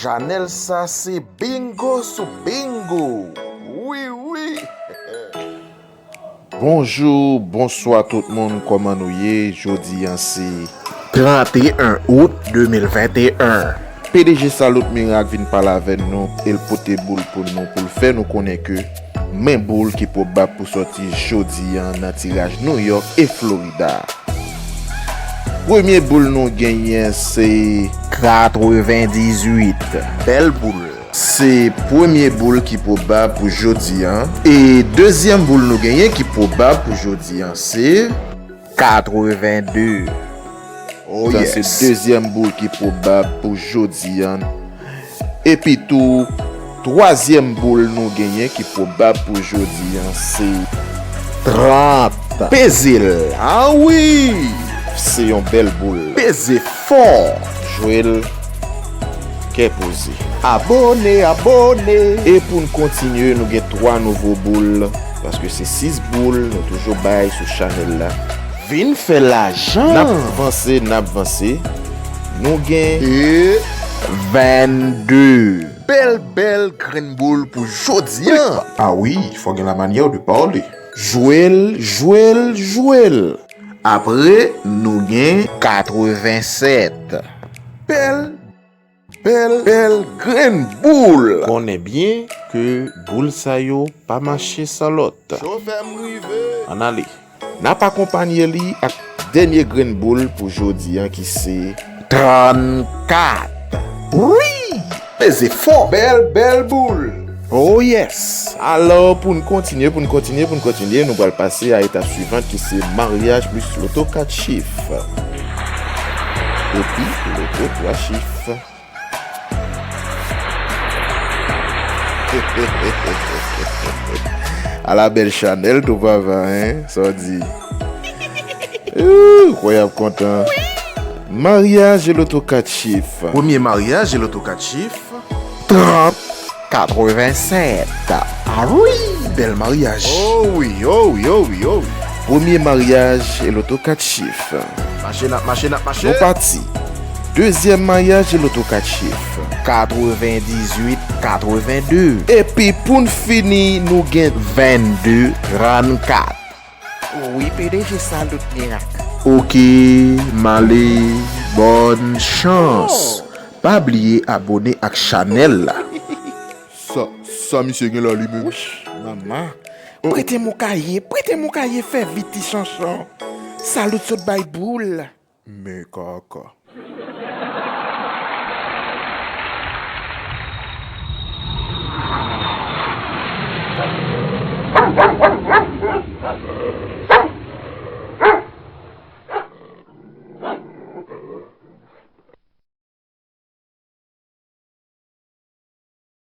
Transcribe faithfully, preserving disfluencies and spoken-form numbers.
Chanèl sa se bingo sou bingo. Wi, wi. Bonjou, bonswa tout moun, kòman nou ye? Jodi a se trannteyen out de mil venteyen. P D G Salut Miracle vin pale avè nou, e l pote boul pou nou, pou l fè nou konnen ke men boul ki pwobab pou sòti jodi a nan tiraj New York e Florida. Premye boul nou genyen se katrevendizwit. Bèl boul. Se premye boul ki pwobab pou jodi a. E dezyèm boul nou genyen ki pwobab pou jodi a se katrevende. Oh, sa se yes. Dezyèm boul ki pwobab pou jodi a. Epi tou, twazyèm boul nou genyen ki pwobab pou jodi a se trant. Peze l. Ah wi! Se yon bèl boul. Peze fò. Jwe l kè poze. Abone, abone. E pou n kontinye, nou gen twa nouvo boul, paske se sis boul nou toujou bay sou chanèl la. Vin fè lajan. N ap vanse, n ap vanse. Nou gen e vennde. Bèl, bèl grenn boul pou jodi a. Ah wi, fò gen la manyè de pale. Jwe l, jwe l, jwe l. Apre, nou gen katrevensèt. Bèl, bèl, bèl grenn boul. Konnen byen ke boul sa yo pa mache san lòt. Chofè m rive. Ann ale. N ap akonpanye li ak dènye grenn boul pou jodi a ki se trannkat. Wi! Peze fò. Bèl, bèl boul. Oh yes! Alò, pou n kontinye, pou n kontinye, pou n kontinye, nou pral pase a etap swivan ki se maryaj plis loto kat chif. Epi loto twa chif. Ala bèl chanèl tou papa, hein? Sa w di? Ooh, kwè y ap kontan. Maryaj e loto kat chif. Premye maryaj e loto kat chif. Trant, katrevensèt. Ah wi, bèl maryaj. Oh wi, oh wi, oh wi, oh wi. Premye maryaj e loto kat chif. Mache n ap mache, n ap mache. Nou pati. Dezyèm maryaj e loto kat chif. Katrevendizwit, katrevende. Epi pou n fini, nou gen vennde, trannkat. Wi, P D G Salut Miracle. Oke, m ale, bòn chans. Oh. Pa bliye abone ak chanèl la. Sa, sa misye gen la li menm? Wouch, manman. Oh. Prete m yon kaye, prete m yon kaye, fè vit ti chanchan. Salut sot bay boul. Men kaka.